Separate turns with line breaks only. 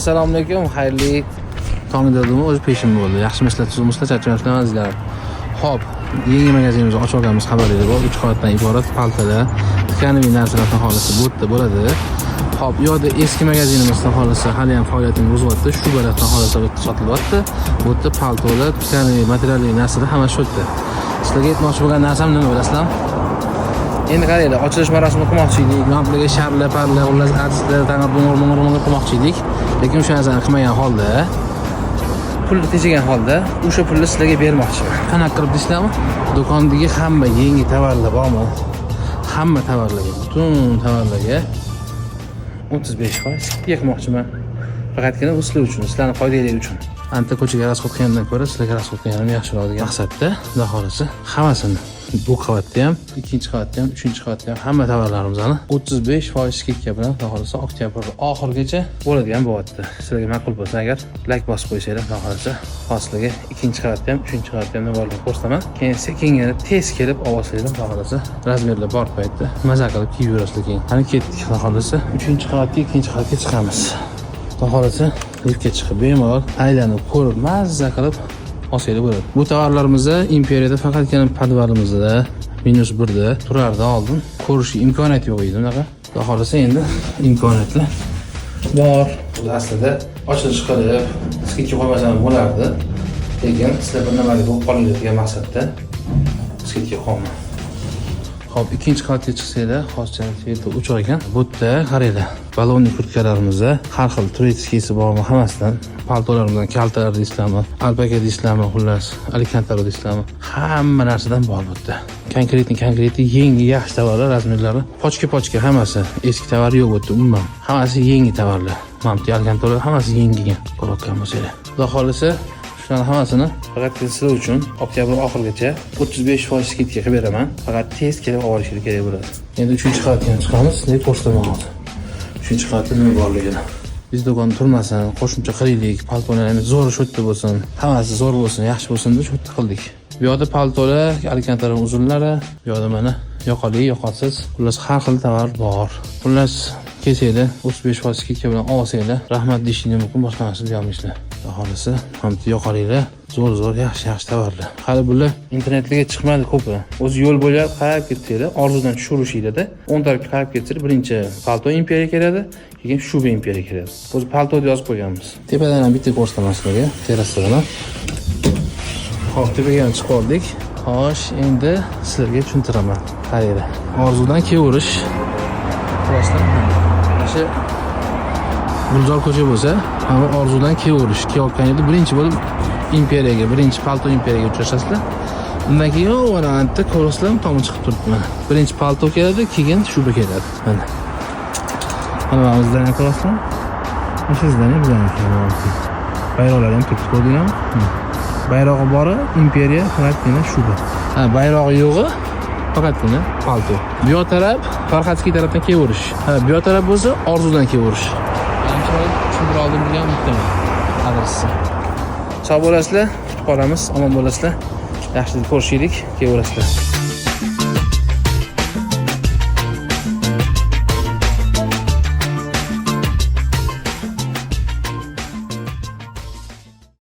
Assalomu alaykum, xayrli tong dedim, o'zi peshin bo'ldi. Yaxshimisizlar, tuzukmisizlar, charchamasizlar, azizlarim. Xo'p, yangi magazinimizni ochib olganmiz, xabaringiz bor. 3 qavatdan iborat paltalar, тканевый narsalar xohlasa bu yerda bo'ladi. Xo'p, u yoqda eski magazinimiz xohlasa hali ham faoliyatini yuritayapti. Shubalar xohlasa bu yerda sotilyapti. Bu yerda paltolar, тканевый materialli narsalar hammasi shu yerda. Sizlarga aytmoqchi bo'lgan narsam nima, bilasizlarmi? Endi qaranglar, ochilish marosimi qilmoqchi edik. Mana bularga sharlar, parlar, xullas artistlar, tangir bung'ur bung'ur bung'ur qilmoqchi edik. Lekin o'sha narsani qilmagan holda, pulni tejagan holda o'sha pulni sizlarga bermoqchiman. Qanaqa qilib deysizlarmi? Do'kondagi hamma yangi tovarlar bormi? Hamma tovarlarga, butun tovarlarga 35% скидка qilmoqchiman. Faqatgina bu sizlar uchun, sizlarni foydanglar uchun. Anta ko'chaga расход qilgandan ko'ra sizlarga расход qilganim yaxshiroq degan maqsadda, xudo xohlasa, hammasini bu qavatda ham, ikkinchi qavatda ham, uchinchi qavatda ham hamma tovarlarimizni 35% скидка bilan, xudo xohlasa, oktyabr oxirigacha bo'ladigan bo'lyapti. Sizlarga ma'qul bo'lsa agar, layk bosib qo'ysanglar, xudo xohlasa, hozir sizlarga ikkinchi qavatda ham, uchinchi qavatda ham nima borligini ko'rsataman. Keyin sekingina tez kelib olsanglar, xudo xohlasa, razmerlar bor paytda maza qilib kiyib yurasizlar keyin. Qani, ketdik, xudo xohlasa, uchinchi qavatga, ikkinchi qavatga chiqamiz. Xudo xohlasa, liftga chiqib bemalol aylanib ko'rib, mazza qilib olsanglar bo'ladi. Bu tovarlarimizni imperiyada faqatgina podvalimizda -1 da turardi oldin. Ko'rish imkoniyati yo'q edi unaqa. Xudo xohlasa, endi imkoniyatlar bor. O'zi aslida ochilish qilib, скидка qo'ymasam bo'lardi. Lekin sizlar bir nimalik bo'lib qolinglar degan maqsadda скидка qo'yman. Xo'p, ikkinchi qavatga chiqsanglar, hozircha свет o'chiq ekan. Bu yerda qaranglar, балонный kurtkalarimizda har xil турецкий si bormi, hammasidan, paltolarimizdan, kaltalar deysizlarmi, alpaka deysizlarmi, xullas, alkantara deysizlarmi, hamma narsadan bor bu yerda. Конкретный, конкретный yangi yaxshi tovarlar, razmerlari пачка пачка hammasi. Eski tovar yo'q bu yerda umuman. Hammasi yangi tovarlar. Mana bu alkantara hammasi yangigan. Ko'rayotgan bo'lsanglar. Xudo xohlasa, shularni hammasini faqat sizlar uchun oktyabr oxirigacha 35% скидка qilib beraman. Faqat tez kelib olishingiz kerak bo'ladi. Endi uchinchi qavatga ham chiqamiz, sizlarga ko'rsataman hozir. Uchinchi qavatda nima borligini. Biz do'kon turmasin, qo'shimcha qilaylik, paltolarimiz zo'r shu yerda bo'lsin, hammasi zo'r bo'lsin, yaxshi bo'lsin deb shu yerda qildik. Bu yoqda paltolar, alkantara uzunlari, bu yoqda mana yoqali, yoqasiz, xullas, har xil tovar bor. Xullas, kelsanglar, 35% скидка bilan olsanglar, rahmat deyishingiz mumkin, boshqa narsa deyolmaysizlar. Xudo xohlasa, ham yoqalinglar, zo'r zo'r, yaxshi yaxshi tovarlar. Hali bular internetga chiqmadi ko'pi. O'zi yo'l bo'ylab qarab ketsanglar, orzudan tushirishinglarda, o'ng tarafga qarab ketsanglar, birinchi palto imperiya keladi, keyin shuba imperiya keladi. O'zi palto deb yozib qo'yganmiz. Tepadan ham bitta ko'rsataman sizlarga, terrasadan. Xo'p, tepaga ham chiqib oldik. Xo'sh, endi sizlarga tushuntiraman. Qaranglar. Orzudan kelaverish. Rostdan mana shu Gulzor ko'cha bo'lsa, mana bu orzudan kelaverish. Kelayotganingda birinchi bo'lib imperiyaga, birinchi palto imperiyaga uchrashasizlar. Undan keyin u mana anta ko'rasizlar, tomi chiqib turibdi mana. Birinchi palto keladi, keyin shuba keladi. Mana. Mana bu здание ko'rasizlar? Mana shu здание bizaniki. Bayroqlar ham turibdi, ko'rdinglarmi? Bayrog'i bori imperiya, faqatgina shuba. Ha, bayrog'i yo'g'i faqatgina palto. Bu yoq taraf Farxatskiy tarafdan kelaverish. Ha, bu yoq taraf bo'lsa orzudan kelaverish. Chiroyli tushuntira oldim degan umiddaman. Adresni. Sog' bo'lasizlar, kutib qolamiz, omon bo'lasizlar. Yaxshi ko'rishaylik, kelaverasizlar.